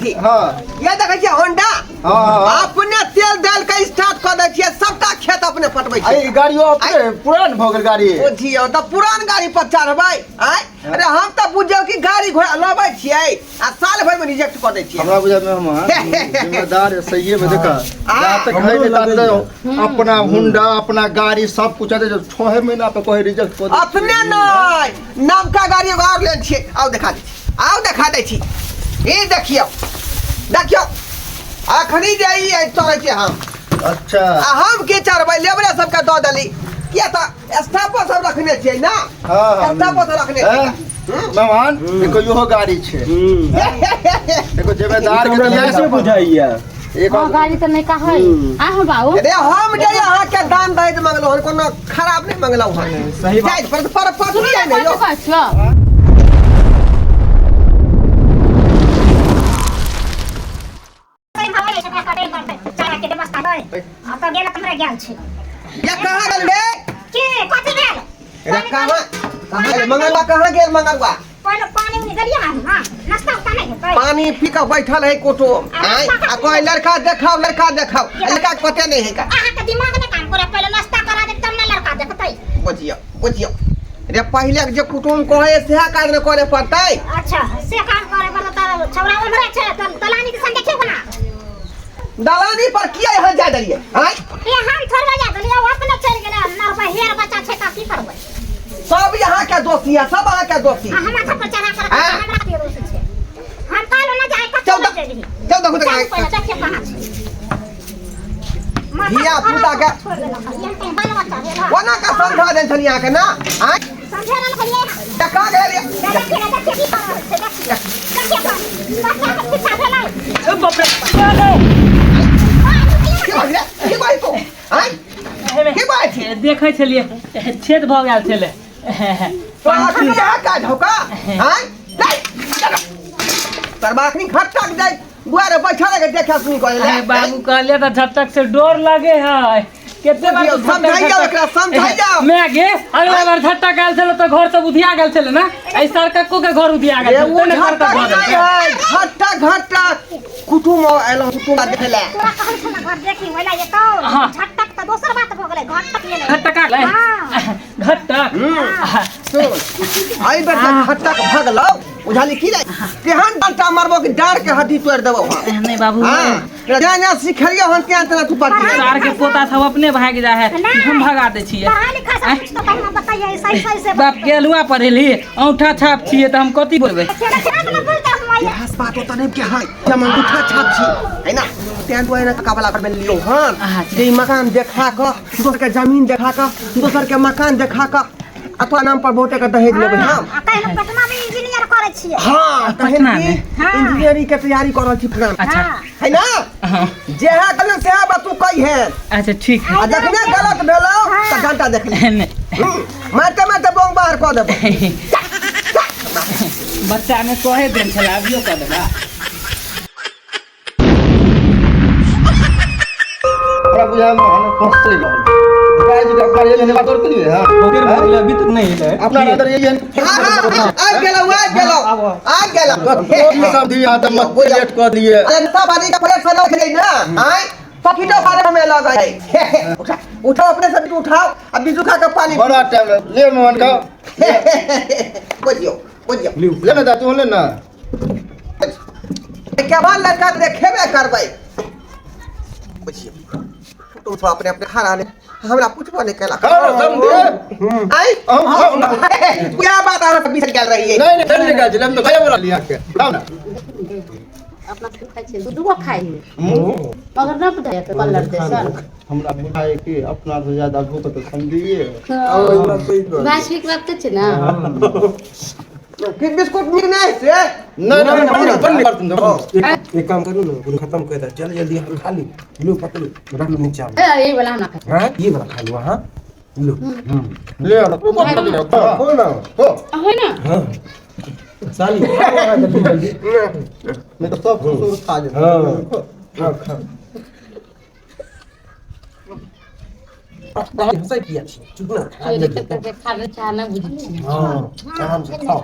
छी। हाँ। ये देखै छियै होंडा। हाँ, हाँ। अपने तेल डाल के स्टार्ट कऽ दै छियै, सबटा खेत अपने पटबै आ छियै। ई गाड़ियो अपने पुरान भऽ गेल गाड़ी। बुझियौ तऽ पुरान गाड़ी पर चढ़बै आँय? अरे हम तऽ बुझियौ कि गाड़ी घोड़ा लबै छियै आ साल भरि में रिजेक्ट कऽ दै छियै। हमरा बुझाय में हम जिम्मेदार सही में देखा जा तक है नहीं तात अपना हुंडा अपना गाड़ी सब कुछ आते 6 महीना पे कोई रिजेक्ट कर अपने नहीं नवका गाड़ी एगो और लेल छियै, आउ देखा दै छी, आउ देखा दै छी। ई देखियौ देखियौ अखनी जे ई चढ़ै छियै हम। अच्छा। आ हम की चढ़बै, लेबरे सबके दऽ देली, किया तऽ स्टाफो सब रखने छियै ना। हाँ, हाँ। स्टाफो सब रखने छियै। मेहमान एको इहो गाड़ी छै, एको जिम्मेदार के हमरा तऽ नहि इएह बुझाइया। एक हाँ, गाड़ी तऽ नहि कहै आहो बाबू। अरे हम जे अहाँ के दान दहेज मंगलहुँ हन, कोनो खराब नहि मंगलहुँ हन। सही बात। जाहि पर पर पर सुनू ने, नहि यौ। कथी कहै छियौ? ये कहाँ गेल रे? रे कहाँ कहाँ गेल मंगलवा? कहाँ गेल मंगलवा? पानी पी कऽ बैठल है कोटो आँय, आ कोई लड़का देखाओ लड़का देखाओ, लड़का के पते नहीं है का। बुझियो बुझियो रे, पहिले के जे कुटुम कहे सेहा काज ने करे पड़तै। अच्छा से काम करे पड़तै तऽ छौड़ा उम्हरे छै तऽ दलानी के संग देखियौ ना। दलानी पर किया यहाँ जा देलियै आँय? ए हम थोड़बे जा देलियै, ओ अपने चलि गेलै। नरबा हेर बच्चा छै तऽ की करबै? सब यहाँ के दोषी है, सब अहाँ के दोषी। आ हम माथा पर चढ़ा कर हाँ। हमरा के दोष छै? हम कहलहुँ ना जाय कतौ चल नहि जेबही। चल देखू चल तऽ पहिले देखियौ कहाँ छै। माथा धिया खराब पुता के- छोड़ि देलक। एहन कहीं बाल बच्चा भेल हँ। कोना के समझा देल छलियै अहाँके ना आँय? समझे रहल छलियै हँ। देखा गेल ये। देखिए ना, देखिए की कर रहल छै, देखिए। देखिए कहाँ। बच्चा के पीछा भेलै। बाप रे। की बात रे? की बात तो आँय? की बात छै? देखै छलियै छेद भऽ गेल छलै। तो अखन यहाँ काज हौ का आँय? नहीं, चलो। तरबा अखनी घटक जाय दुआरे बैठल है, देखा सुनी करे अरे बाबू कहलिए तऽ झटक से डर लगे है। केते बार बुझियौ, तो झटक- समझाइयौ झटक- एकरा, समझाइयौ। मैं गे अगला बार झटक आयल छलै तऽ घर सब उधिया गेल छलै ना, एहि सरकक्को के घर उधिया गेल ए, छलै, ओ तें ने सरकक झटक भऽ नहि गेल। है, घटक घटक कुटुम एलहुँ कुटुम देखै लए। तोरा कहै छौ ना घर देखी ओइला एतौ। हाँ। झटक तऽ दोसर बात भऽ गेलै, घटक एलै। घटक आ गेलै? हाँ। घटक। सुन, एहि बेर जे घटक भगलौ बुझाली की रे, तेहन डंटा मारबो कि डाँड़ के हड्डी तोड़ि देबो हम। नहीं बाबू। हाँ, जेना जेना सिखेलियौ हन तेना तेना तू पढ़। सार के पोता सब अपने भागि जा है, हम भगा दै छियै। पढ़ाई लिखाई सब कुछ तो कहिना बताइए सही सही से। बाप के अलुआ पढ़ेली, औंठा छाप छियै तऽ हम कथी बोलबै? इतिहास बात ओतऽ नहि के है जे हम अंगूठा छाप छी है ना, तें दुआरे ने कबला पर लियौ हन जे ई मकान देखा कऽ दोसर के जमीन देखा कऽ दोसर के मकान देखा कऽ अथवा नाम पर बहुते के दहेज लेबै हम। आ कहलहुँ पटना में इंजीनियर करै छियै। हाँ, तहन पटना की में? हाँ। इंजीनियरिंग के तैयारी कर रहल छी पटना में। अच्छा। हाँ। है ना? हाँ। जेहा कहलियौ सेहा बात तू कही है। अच्छा ठीक है। आ जखने गलत भेलौ तऽ घंटा देख ले। नहीं। मारते मारते बोंग बाहर कऽ देबो। बच्चा में कहे देन छला, अभियो कह देबा। हमरा बुझाय में हम फंसले रहल भाई जी के अपना ये बात और के लिए। हां, फिर भऽ गेलै, अभी तक नहीं एलै। अपना अंदर ये हाँ, हाँ, आबि गेलौ आबि गेलौ आबि गेलौ। ई सब दिया त मत लेट कर दिए। अरे सब आदमी के प्लेट सजा खेलै ना आय पकीटो खाने में लग गए। उठा उठाओ अपने सब उठाओ आ बिजू खा के पानी। बड़ा टाइम ले मोहन का। बुझियो बुझियो। ले ना तू ले ना। के बाद लड़का देखेबे करबै। बुझियो तुम सब अपने अपने खा रहले, हमरा पूछबो नहीं केलक। खाओ समझे। आय हम खाओ ना। क्या बात अहाँ सब बिसरि गेल रहियै? नहीं नहीं नहीं निकाल हम तो खाया बोला लिया के खाओ ना। अपना खूब खाइ छियै, दू दूगो खाइ है मगर न बुझाइ है कलर जैसन। हमरा बुझाय कि अपना से ज्यादा भूख तो समझिए। बात बात तऽ छै ना। कि बिस्कुट नीक नहीं से? नहीं नहीं नहीं बंद कर तुम। एक काम करू ना, पूरी खत्म कर दे, चल जल्दी हम खा ली। लो पकड़ो, रख लो नीचे। ए, ये वाला हम ना खाइ। हां, ये वाला खा लो। हां लो। ले ना तू कौन ले हो ना। हो है ना। हां साली, खाओ जल्दी जल्दी। मैं तो सब सुसुर खा ले। हां खा खा। हंसै किया छी? चुप ना, खा चोरी ले। करके खाना चाहना बुझै छी। हां, आराम से खाओ।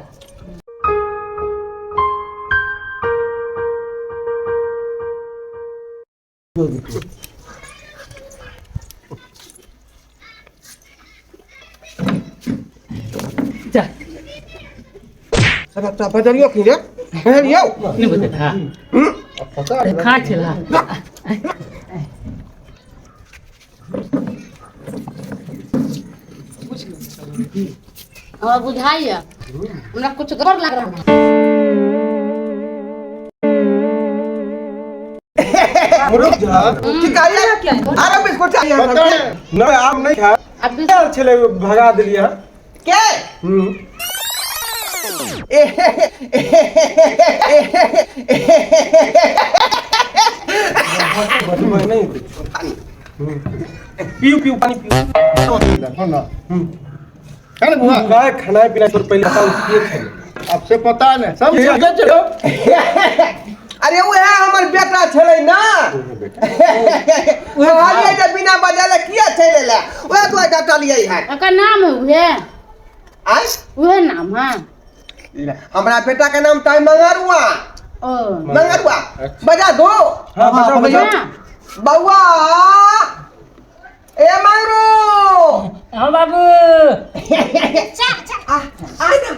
दो दो। जा। सब तो बदलियो की रे, बदलियो। नहीं बदल। हाँ, खा छला। हमरा बुझाइया हमरा कुछ गड़बड़ लग रहा है। रुक जा। की कहलिए? आरो बिस्कुट चाहिए हमरा? पता है। नहीं, आम नहीं खा। अब भी यार छले भगा देलियै। के? हम्म। बचबै नहीं कुछ। पियू पियू, पानी पियू। हाँ ना। है ना बुआ? गाय खाना पीना छोड़, पहले बताओ के खेले? अब से पता नहीं सब। के चलो। अरे उहे हमर बेटा छलै ना, कहलियै जे बिना बजेले किया चलि एलै, उहे दुआरे डटलियै है। ओकर नाम है उहे? आँय? उहे नाम है। हमरा बेटा के नाम तऽ मंगरुआ। ओ। मंगरुआ, बजा दो। हाँ, बजाओ बजाओ। हाँ। बउआ, ए मंगरू। हाँ बाबू। चल चल। आ आ ना।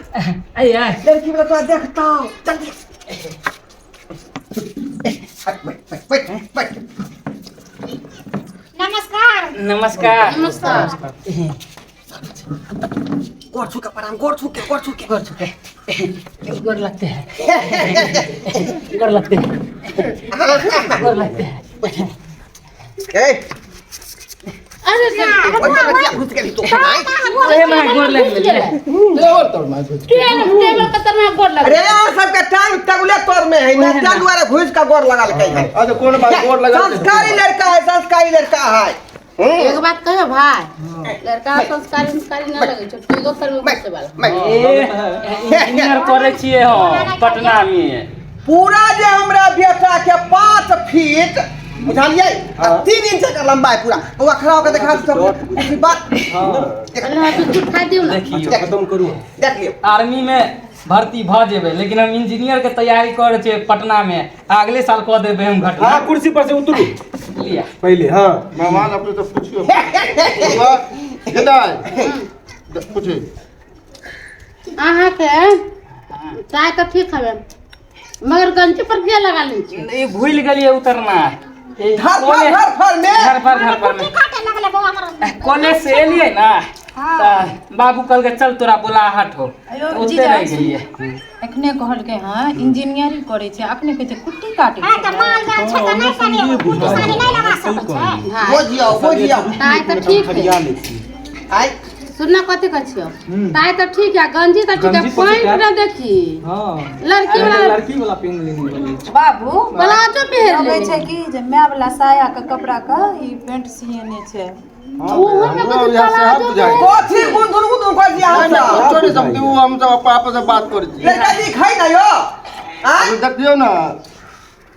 आई आई। लड़की वाला तोरा देखता, चल देख। बैठ बैठ बैठ बैठ। नमस्कार। नमस्कार। नमस्कार। गोर छू के प्रणाम, गोर छू के, गोर छू के। गोर छुके, गोर लगते हैं, गोर लगते हैं, गोर लगते हैं। ए। अरे ओइ पर लड़किया घुस गेली तो आँय? ओहे माँ गोर लग गेलै। देवर तोर माय घुस। टेबल के तरह गोर लग। अरे यहाँ सबके टांग टगले तोर में है ना, टांग द्वारा घुस का गोर लगा लकै है। अच्छा, कोन बात गोर लगा? संस्कारी लड़का है, संस्कारी लड़का है। एक बात कहो भाई, लड़का संस्कारी संस्कारी ना लगे छै, दोसर में घुसे वाला। इंजीनियर करै छियै हम पटना में। पूरा जे हमरा बेटा के 5 फीट बुझलियै आ 3 इंच के लंबाई पूरा। बउआ, खड़ा होकर देखा सब बात। अरे बिस्कुट खा दियो ना। देखियौ। खत्म करू। देख लियौ। आर्मी में भर्ती भऽ जेबै, लेकिन हम इंजीनियर के तैयारी करै छियै पटना में, अगले साल कऽ देबै हम घटना। हाँ, कुर्सी पर से उतरू। लिया। पहले। हाँ। मेहमान अपने तो पूछियो बुआ, ये दाई पूछी। अहाँके चाय तऽ ठीक हवे, मगर गंजी पर किया लगा लै छी? ई भूलि गेलियै उतरना। घर पर, घर पर में। घर पर, घर पर में। कुट्टी काटे लगले बौआ हमर। कॉलेज से एलियै ना तऽ बाबू कहलकै चल तोरा बुलाहट हो, अयो, तऽ ओते जीजा। रहि गेलियै। एखने कहलकै हँ इंजीनियरिंग करै छै, अखने कहै छै कुट्टी काटै हाँ छै। तऽ माल जाल छै तऽ नहि कने कुट्टी सानी नहि लगा सकै छै। भाई बुझियौ बुझियौ। ताय तऽ ठीक है। फरिया लै छी। आइ। सुनना, कथी कहै छियौ? ताय तऽ ठीक है, गंजी तऽ ठीक है, गंजी पर पैंट ना देखी। हाँ। लड़की वाला। लड़की वाला पेन लेने। बाबू, प्लाजो पहिर लगै लेने छै कि जे my वाला साया के कपड़ा के ई पेंट सियने छै। ओहो में हमरो कथी यहाँ से प्लाजो बुझाइ। कथी गुंधुर गुंधुर करै छी अहाँ नहीं, सब? छोड़ी सब उ, हम सब आपस में बात करै छी। लड़का दिखै ना यो आँय? देखियौ ना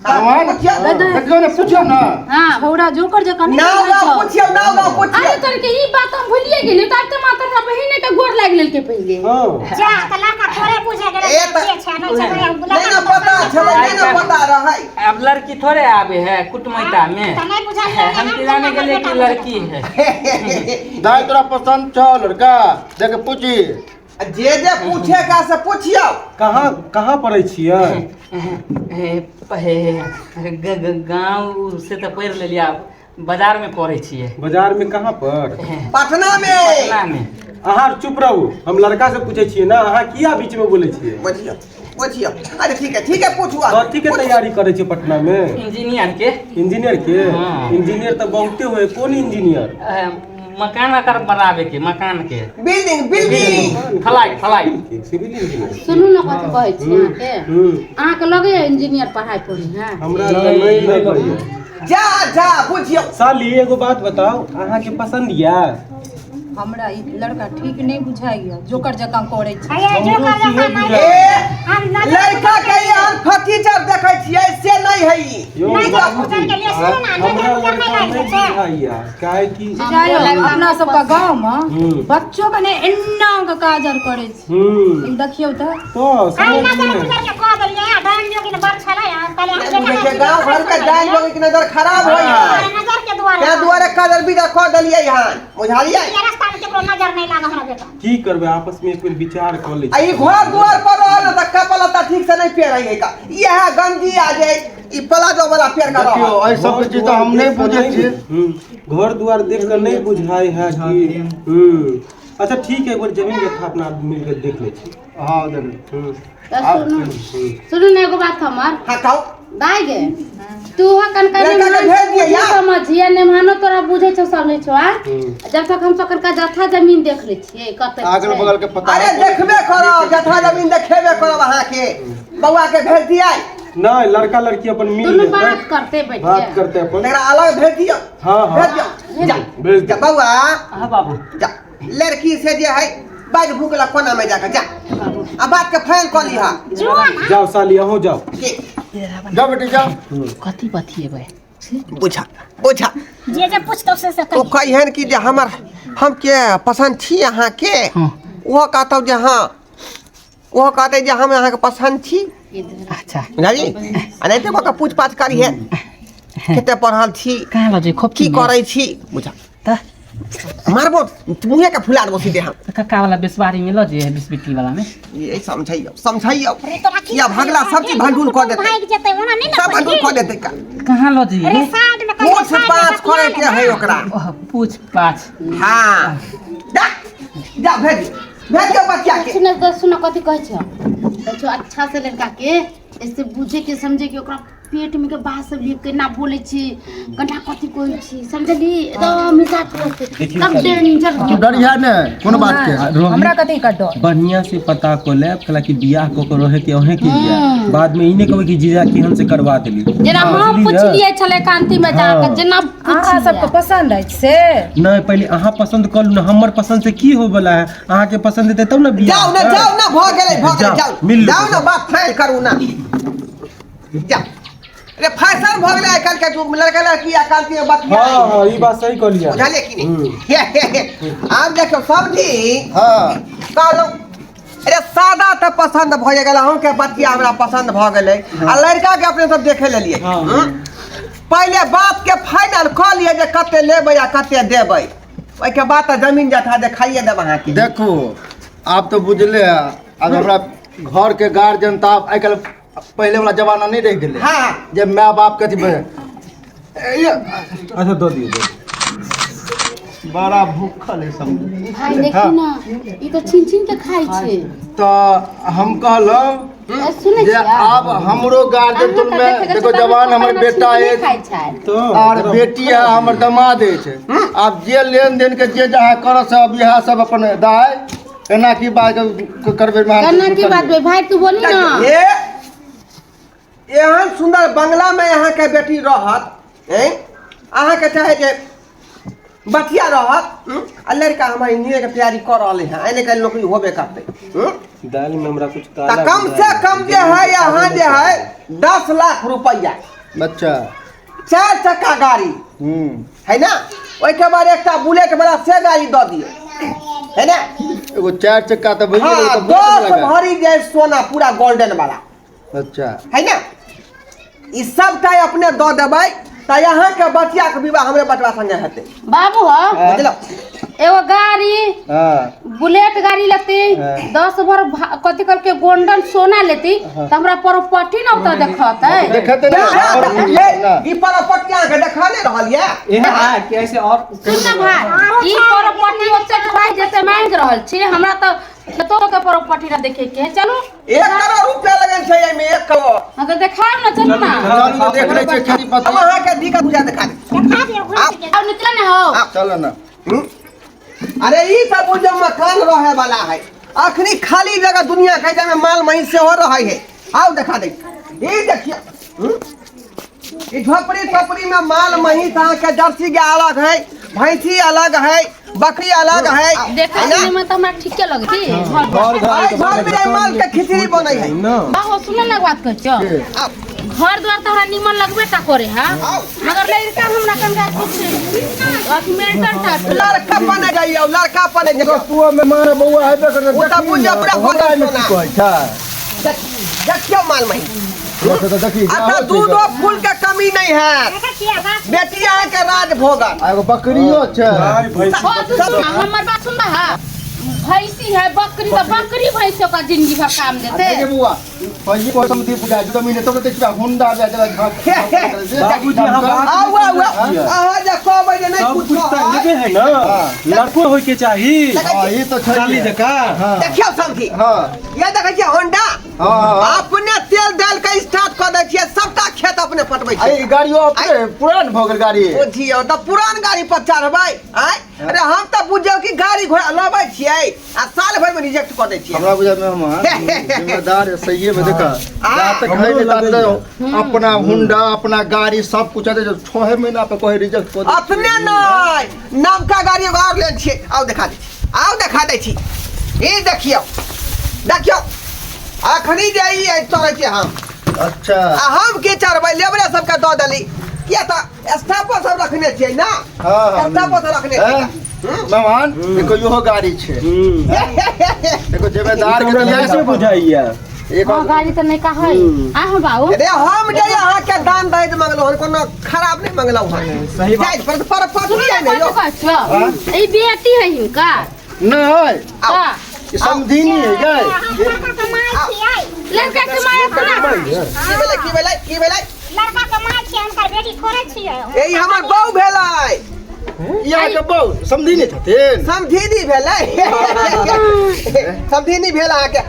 भगवान, पुछियौ। देखियौ ना, पूछियौ ना। हाँ। छौड़ा जोकर जकाँ नहि नाव लगै गाँव छौ। पुछियौ, नाव गाँव पुछियौ। अरे तोर के ई बात हम भूलिए गेलियै, तऽ आब तऽ मात्र हमरा बहिने के गोर लागि लेलकै पहिले। हाँ। जा तऽ लड़का थोड़े बुझे गेलै ए तऽ- के छै नहि छै। नहि ने पता छलै, नहि ने पता रहै। अब लड़की थोड़े आवे है कुटमैता में। तऽ नहि बुझलियै। हम की जाने गेलियै कि लड़की है। दाई, तोरा पसंद छौ लड़का? देख, पूछी। जे जे पूछे का से पूछियौ। कहाँ कहाँ पढ़ै छियै? गाँव से तऽ पढ़ि लेलियै, आब बाजार में पढ़ै छियै। बाजार में कहाँ पर? पटना में। पटना में। अहाँ चुप रहू, हम लड़का से पूछै छियै ना, अहाँ किया बीच में बोलै छियै? बुझियौ बुझियौ। अरे ठीक है, ठीक है, पूछू आब। कथी के तैयारी करै छियै पटना में? इंजीनियर के। इंजीनियर के? हाँ। इंजीनियर तऽ बहुते होय, कोन इंजीनियर? मकान आकार बनाबे के, मकान के। Building building. Flight flight. Civil engineer. सुनू ने, कथी कहै छी अहाँके? हम्म। अहाँके लगैया इंजीनियर पढ़ाइ पढ़ी है? हमरा तऽ नहि लगैया। जा जा, बुझियौ। साली, एगो बात बताउ, अहाँके पसंद या? हमरा ई लड़का ठीक नहि बुझाइया, जोकर जकाँ करै छै। अये जोकर जकाँ नहि। ए, हम नजर लड़का के एहन फटीचर देखै छियै से नहि है ई। यौ। नजर गुजर के लिए सुनू ना, नजर हमरा गुजर लड़का नहि नहि लागि छै। बुझाइया, काहे कि बुझाइयो, अपना सबके गाँव मे हम्म। बच्चो के ने एना के काजर करै छै। हम्म। देखियौ तऽ। तो आई समझ नजर नहि। गुजर के कह देलियै, डाइन जोगिन बड़ छलै, कहलियै हम बेटा। छै गांव घर के डाइन जोगी के नजर खराब होई है। नजर के दुआरे तें दुआरे कदर बिदा कऽ देलियै हन, बुझलियै? ये रास्ता में केकरो नजर नहीं लागल हमरा बेटा। की करबै, आपस में एक बेर विचार कऽ लै। आ ई घर दुआर पर रहल ने तऽ कपड़ा लत्ता ठीक से नहीं पेरै है का, इएह गंजी आ जे ई प्लाजो वाला पेर के देखियौ रहल। एहि सब चीज तऽ हम नहि बुझै छियै। घर दुआर देख कऽ नहि बुझाइ है कि। अच्छा ठीक है, एक बार जमीन जथा अपना मिलके देख लै छी। हाँ देख। तऽ सुनू सुनू ने एगो बात हमर। हाँ कहू। दाइ गे, तू कनका लड़का के भेज दियै यार। समझिए नेमानो तोरा बुझै छौ समझै छौ। आ जब तक हम सब कनका जथा जमीन देख लै छियै कते अगल बगल के पता। अरे देखबे करब, जथा जमीन देखेबे करब अहाँके। बौआ के भेज दियै। नहीं, लड़का लड़की अपन मिल दुनू लेतै। बात करते बैठ बात के करते अपन। एकरा अलग भेज दियौ। हाँ हाँ भेज दियौ, जा। भेज जा दियौ। बौआ। हाँ बाबू। जा, लड़की से जे है बाज भूख ला कोना में जाके जा आ बात के फाइनल कऽ लीहा। जो ना। जाओ साली, अहूँ जाओ। के जाओ बेटी जाओ। कथी बतिएबै? बुझा बुझा। जे जे पूछतो से ओ कहिहन कि जे हमर हम के पसंद छी अहाँके। हाँ। ओहो कहतौ जे हाँ, ओहो कहतै जे हम अहाँके पसंद छी। अच्छा। बुझलियै? आ नहि तऽ ओकरा पूछ पाछ करिहे, कते पढ़ल छी, कहाँ लऽ जेबै? की करै छी, बुझा। तऽ मारबो मुँहे के फुला देबो सीधे हम। कक्का वाला बेसवारी में लऽ जइहे, 20 बिट्टी वाला में। ये समझैयौ समझैयौ। अरे तोरा की या भगला सब चीज भंडूल कऽ देतै। भागि जेतै ओना नहीं ना। सब भंडूल कऽ देतै का। कहाँ लऽ अरे जइहे? साइड में कहियो, पूछ साइड में पाछ बतिया करे के ले है ना। ओकरा। ओह, पूछ पाछ। हाँ जा जा, भेज भेज के बच्चा के। सुन तऽ सुन, कथी कहै छौ? कहै छौ अच्छा से लड़का के ऐसे बुझे के समझे के ओकरा पेट में के बात सब लिख के ना बोले छी, कना कथी कहै छी, समझली? एकदम हिसाब से एकदम डेंजर। तू डरिहा ने कोनो बात के। हमरा कथी का डर? बढ़िया से पता कऽ लेब, कैला कि बियाह कऽ के रहे के अहें के लिए, बाद में ई नहि कहबै कि जीजा की हमसे करवा देली। जेना हम पुछलियै छलै कांति में जाके। हाँ। जेना अहाँ सबके पुछलियै। पसंद अछि से? नहीं, पहले अहाँ पसंद कर लू ना। हमर पसंद से की हो वाला है? अहाँ के पसंद हेतै तब ना बियाह जाओ ना। हेतै। जाओ ना, भऽ गेलै भऽ गेलै। जाओ, जाओ। मिल लू। जाओ ना, बात फाइनल करू ना, जा। अरे फैशन भऽ गेलै आइ काल्हि के युग में, लड़का लड़की आइ काल्हि के बतिया। हाँ हाँ, ई बात सही कहलियै। बुझलियै कि नहीं? आब देखियौ समझी। हाँ। कहलहुँ अरे सादा तऽ पसन्द भऽ गेल अहूँके, बतिया हमरा पसन्द भऽ गेलै आ लड़का के अपने सब देखे लेलियै। हाँ। पहिले बात के फाइनल कऽ लिअ जे कते लेबै आ कते देबै, ओहिके बाद तऽ जमीन जथा देखाइए देब अहाँके। देखू, आब तऽ बुझले है, आब हमरा घर के गार्जियन तऽ आब आइ काल्हि पहिले वाला जमाना नहि रहि गेलै जे माय बाप के अथी अच्छा, दऽ दियौ, दऽ दियौ। बड़ा भूखल है सब। भाई, देखी ना, ई तऽ छीन छीन के खाइ छै। तऽ हम कहलहुँ ए, सुनै जे छियै? आब हमरो गार्जियन अहाँ में तऽ देखै देखो छियै, जवान हमर तऽ बेटा छीन के अछि खाइ छै। तऽ और बेटी है, हमर दमाद अछि। आब जे लेन देन के जे जहाँ करऽ सब इएह सब अपन दाय एना की बात करबै? केना की बात बे भाई, तू बोली ना। ए एहन सुंदर बंगला में अहाँके बेटी रहत, हैं? अहाँके चाहे जे बचिया रहत, आ लड़का हमर इंजीनियर के तैयारी कऽ रहल है, आइ काल्हि नौकरी होबे करतै, दालि में हमरा कुछ तऽ काला कम से कम जे है यहाँ जे है 10 लाख रुपैआ। अच्छा। चार चक्का गाड़ी है ना, ओहिके बाद एकटा बुलेट वाला से गाड़ी दऽ दियौ, है ना? एगो चारि चक्का तऽ भइए गेल हाँ तऽ बुलेट 10 वाला भरी जे सोना पूरा गोल्डन वाला। गाड़ी। अच्छा। है ना, ई सबटा अपने दऽ देबै तऽ अहाँके बचिया के विवाह हमरे बचवा संगे हेतै। बाबू हो। बुझलहुँ? एगो गाड़ी बुलेट गाड़ी लेती, 10 भर कथी कहलकै गोल्डन सोना लेती, तऽ हमरा प्रॉपर्टी न ओतऽ देखतै। देखते ना। ए, ई प्रॉपर्टी अहाँके देखा नहि रहल यऽ? एहन है कि ऐसे और सुन ना भाई, ई प्रॉपर्टी ओते भाई जैसे मांगि रहल छी, हमरा तऽ खेतो के प्रॉपर्टी न देखे के है। चलू। 1 करोड़ रुपया लगल छै एहिमे, 1 करोड़। हाँ तऽ देखाउ ना, चलू ना। चलू तऽ देख लै छियै खेती हम पत्ती। अहाँके दिक्कत बुझा देखा देब। देखा दियौ घुमि के। अब निकल ना हो। चल ना। अरे ई सब बुझ मकान रहे वाला है, अखनी खाली जगह दुनिया के जामे माल महीस सेहो रहे है। आओ देखा दे, ई देखिए, ई झोपड़ी झोपड़ी में माल महीस अहाँके जर्सी गाय अलग है, भैंसी अलग है, बकरी अलग है। देखै है ना? सुनै में तऽ हमरा ठीके लगै छै घर घर आइ घर में माल के खिचड़ी बनै है। ना। बाबू, सुन ना, बात कहै छौ। आओ। घर द्वार तऽ हमरा निमन लगबे टा करे है, आओ। मगर लड़का हमरा कनिका कुछ अथी मेंटल टाइप। लड़का बने जाइयो, लड़का बने जाइयो। तू में मारे बौआ हेबे करतै। ओ तऽ बुझियौ पूरा हमरा एहिमे की कहै छै? देखियौ माल महीस। देखो तऽ देखी। अच्छा, दूधो फूल नहि हैत। देखै छियै बात। बेटी अहाँके राज भोगत। आ एगो बकरियो छै। गाय भैंसी। ओ तू सुन हमर बात सुन हा, भैंसी है बकरी, तो बकरी भैंसी ओकरा जिंदगी भर काम देते। अरे बुआ पहिले कोई समझी बुझा जमीन तो देखिबा हुंडा बे देबा झाक। बाबूजी अहाँ बात आउ आउ आउ, अहाँ जे कहबै जे नहि सब कुछ कुछ तऽ हेबे है ना, लड़को होय के चाही। हां ई तो छै। साली जकाँ। हां देखियौ समझी, हां ये देखै छियै होंडा, हां हां अपने तेल डाल के स्टार्ट कऽ दै छियै, सबटा खेत अपने पटबै आ छियै। ई गाड़ियो अपने पुरान भऽ गेल गाड़ी। बुझियौ तऽ पुरान गाड़ी पर चढ़बै आँय? अरे हम तऽ बुझियौ कि गाड़ी घोड़ा लबै छियै आ साल भरिमे रिजेक्ट कऽ दै छियै। हमरा बुझा में हम जिम्मेदार सही में देखा जा तक है नहीं तात अपना हुंडा अपना गाड़ी सब कुछ है, 6 महीना पे कोई रिजेक्ट कर दे। अपने नहीं नवका गाड़ी एगो आओर लेने छियै, आउ देखा दै छी, आउ देखा दै छी। ई देखियौ देखियौ अखनी जे ई चढ़ै छियै हम। अच्छा। आ हम की चढ़बै, लेबरे सबके दऽ देली, किया तऽ स्टाफो सब रखने छियै ना। हाँ, हाँ। स्टाफो सब रखने छियै। मेहमान एको इहो गाड़ी छै, एको जिम्मेदार के हमरा तऽ नहि बुझाइया। एक हाँ गाड़ी तऽ नहीं कहै आ हम बाबू। अरे हम जे अहाँके दान दहेज मंगलहुँ हन, कोनो खराब नहि मंगलहुँ हन। सही बात। जाहि पर पर पर सुनू नहि ने यौ। कथी कहै छौ, ई बेटी है हिनका? नहीं हाँ। ई समधिनी है गए। लड़का के माय छियै। लड़का के माय अपना। की भेलै की भेलै की भेलै? लड़का के माय छियै, हुनकर बेटी थोड़े छियै। ए ई हमर बहू भेलै। यहाँ के बहु समधिनी छथिन। समधिनी भेलै, समधिनी भेल अहाँके।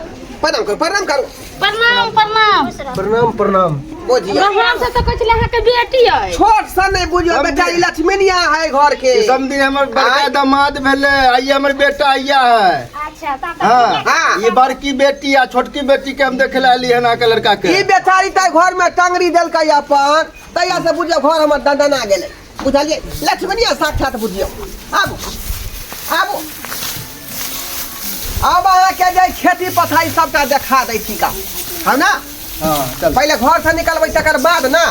प्रणाम करू, प्रणाम करू। प्रणाम प्रणाम। प्रणाम प्रणाम। बुझियौ हम सब तऽ कहै छलै अहाँके बेटी अइ। छोट सन नहि बुझियौ बेटा, ई लक्ष्मीनिया है घर के। ई समधिनी हमर बड़का दामाद भेलै, आइया हमर बेटा आइया है। अच्छा तब हाँ हाँ। ये बड़की बेटी आ छोटकी बेटी के हम देखे ला एली हन आके लड़का के। ई बेचारी तऽ घर में टंगरी देलकै अपन, तहिया से बुझियौ घर हमर दंदना गेलै, बुझलियै? लक्ष्मणिया साक्षात बुझियौ। आबू आबू, आब अहाँके जे खेती पथारी सबटा देखा दै छी का, है ना? हाँ चल। पहिले घर से निकलबै तकर बाद ना।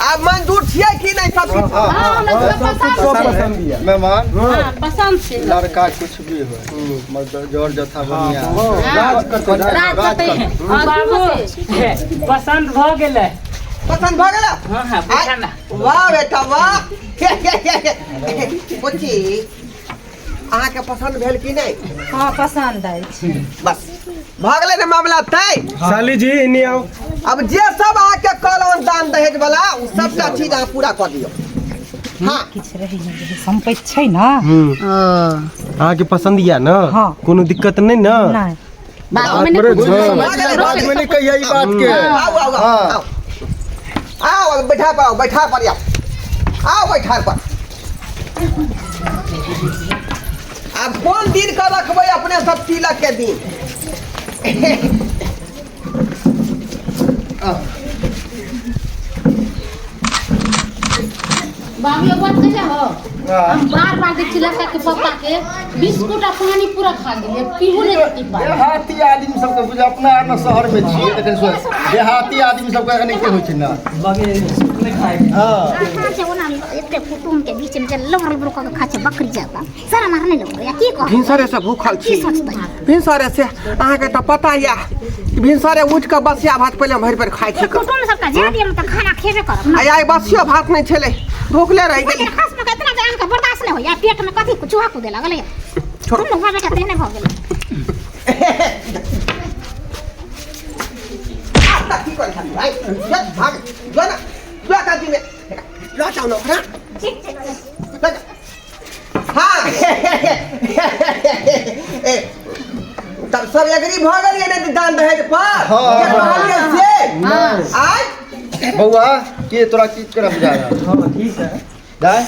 आब मंजूर छियै कि नहि सब किछु? हाँ हाँ हमरा सब पसंद सब छै। पसंद यऽ। मेहमान हाँ पसंद छै। लड़का कुछ भी हो मगर जोर जथा बढ़िया। राज करतै, राज। राज करतै। हाँ, बाबू से। पसंद भऽ गेलै। पसंद भऽ गेल? हाँ हाँ पूछा ना। वाह बेटा वाह। बुच्ची अहाँके पसंद भेल कि नहि? हाँ पसंद अछि। बस भऽ गेलै ने मामला तय। साली जी एने आउ। अब जे सब अहाँके कहलहुँ दान दहेज वाला, ओ सबटा चीज अहाँ पूरा कऽ दियौ। हाँ किछु रहै नहि, सम्पत्ति छै ना। अहाँके पसंद यऽ ना? हाँ। कोनो दिक्कत नहि ना? नहि। बाबू में नहीं भऽ गेलै, बाद में नहीं कहिए ई बात के। आउ आउ आउ आउ आउ, बैठा पर आउ, बैठा पर आउ, आउ बैठा पर। आब कोन दिन के रखबै अपने सब तिलक के दिन? बाबू एक बात कहिया हो, हम बार बार देख छी लड़का के पापा के बिस्कुट आ पानी पूरा खा गेलै, पीबो नहि पी पाए। देहाती आदमी सबके बुझ अपना आर शहर में छियै तखन सोच, देहाती आदमी सबके एखन की होइ छै ना। हाँ कहाँ छै ओना एते कुटुम के बीच में जे लबर लबर कऽ के खाइ छै बकरी जकाँ, शरम आर नहि लगैया की कहब? भिनसरे से भूखल की छी। सोचतै? भिनसरे से अहाँके तऽ पता यऽ कि भिनसरे उठि कऽ बसिया भात पहिले भरि पेट खाइ छी। कुटुम सबके जाय दियौ तऽ खाना खेबे करब ना। आइ बसियो भात नहि छलै, भूखले रहि गेली। खास में इतना जे अहाँके बर्दाश्त नहि होइया, पेट में कथी चूहा कूदे लगलै। छोड़ू। तुम हुआ बेटा तेहने भऽ गेलै। आस्ता की करै छथिन? आइ, जो, भाग, जो ना, जो काजी में। लऽ जाउ ने ओकरा। ठीक छै। लऽ जाउ। हाँ ए, तब सब एग्री भऽ गेलियै ने दान दहेज पर? हाँ, जे हाँ। कहलियै से? आइ बौआ के तोरा की करब जा रहा? हाँ ठीक है। जाय।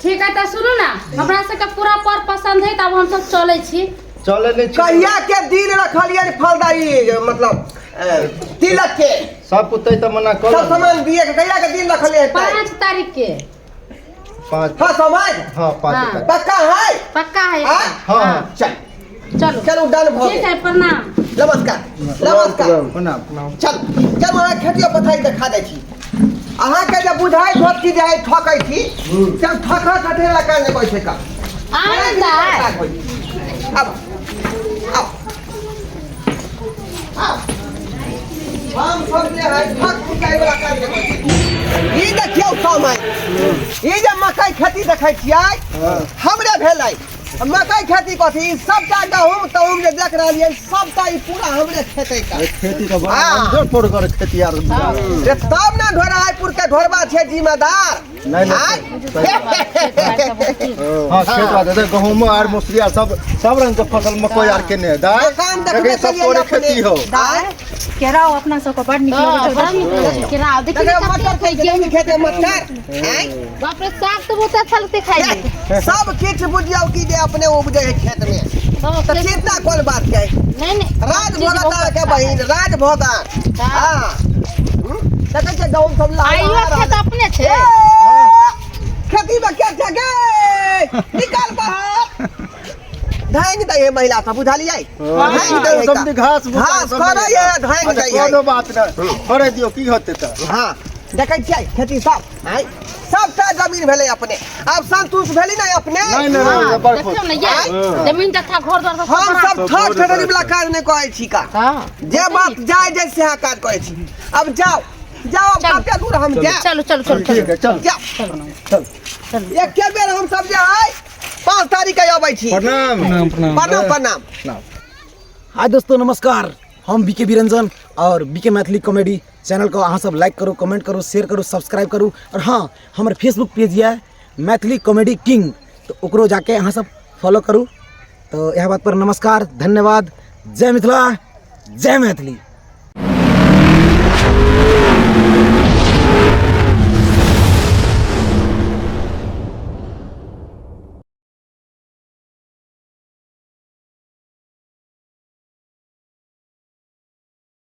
ठीक है तऽ सुनू ना, हमरा सबके पूरा पर पसंद है, तब हम सब चलै छी। चले नहीं छी। कहिया के दिन रखलियै फलदारी, मतलब तिलक के? सब कुछ तऽ मना कर। सब सामान दिए के कहिया के दिन रखलियै? 5 तारीख के। 5। हाँ समाज। हाँ 5 हाँ। तारीख। पक्का है? पक्का है। हाँ? हाँ हाँ। चल चलो चलो डन भऽ ठीक गेल। है प्रणाम। नमस्कार नमस्कार। प्रणाम। चल चल अहाँ खेतियो पथारी देखा दै छी। अहाँके जे बुझाइत होत कि जे ठकै छी, से हम ठका कठे ला काज नहि करै छै का। आनंद आय। आब आब आब हम सब जे है ठक फुकाइ वाला काज नहि करै छी। कम है। ई जे मकई खेती देखै छियै हमरे भेलै। मकई खेती कथी, ई सबटा गहूम तहूम जे देख रहलियै सबटा ई पूरा हमरे खेते का। खेती तऽ बड़ा हाँ। जोर पोरगर खेती आर से तब ने ढोरायपुर के ढोरबा छै जिम्मेदार। नहीं, नहीं, आँय? हाँ, खेत बात है, गहूम आर मौसरी आर सब सब रंग के फसल मकई आर केने दाय। मकान देखबे देखी सब केलियै तोरे अपने। खेती हो। दाय, केराव अपना सबके बड़ नीक हाँ, लगै बड़ा छै। नीक लगै छै केराव। देखियौ देखियौ कते मटर खाइ के छै। खेते मटर। आँय? बाप रे, साग तऽ बहुत अच्छा लगतै खाइ मे। सब किछु बुझियौ कि जे अपने उपजै है खेत में, तऽ तऽ चिंता कोन बात के? नहीं नहीं, राज चीज भोगत बहुत के अच्छा बहिन, है। राज भोगत। हाँ, देखै छियै गहूम सब आ इहो लहरा खेत रहल। अपने छै। ए, खेती में क्या छै गे? निकाल बाहर, धांग दै है महिला सब, बुझलियै? धांग दै है। सब घास भूसा घास सब करै है, धांग अच्छा, दै है। कोनो बात नहि, करे दियौ, की होतै तऽ। हाँ, देखै छियै खेती सब। आँय, सबटा जमीन भेलै अपने। आब संतुष्ट भेली ने अपने? नहीं नहीं नहीं, बड़ खुश। देखियौ ने ये जमीन जथा, घर द्वार सब। हम सब ठग ठगरी वाला काज नहि करै छी का। जे बात जाय जाय सएह काज करै छी। अब जाओ जाओ, अब चलू। कते दूर हम जायब? चलू चलू चलू। ठीक है, चल। जाओ। चल। एके बेर हम सब जे है 5 तारीख के अबै छी। प्रणाम। प्रणाम प्रणाम। हाय दोस्तों, नमस्कार। हम बीके बिरंजन और बीके मैथिली कॉमेडी चैनल को अहाँ सब लाइक करू, कमेंट करू, शेयर करू, सब्सक्राइब करू। और हाँ, हमर फेसबुक पेज यऽ मैथिली कॉमेडी किंग, तो ओकरो जाके अहाँ सब फॉलो करू। तो यह बात पर नमस्कार, धन्यवाद। जय मिथिला, जय मैथिली।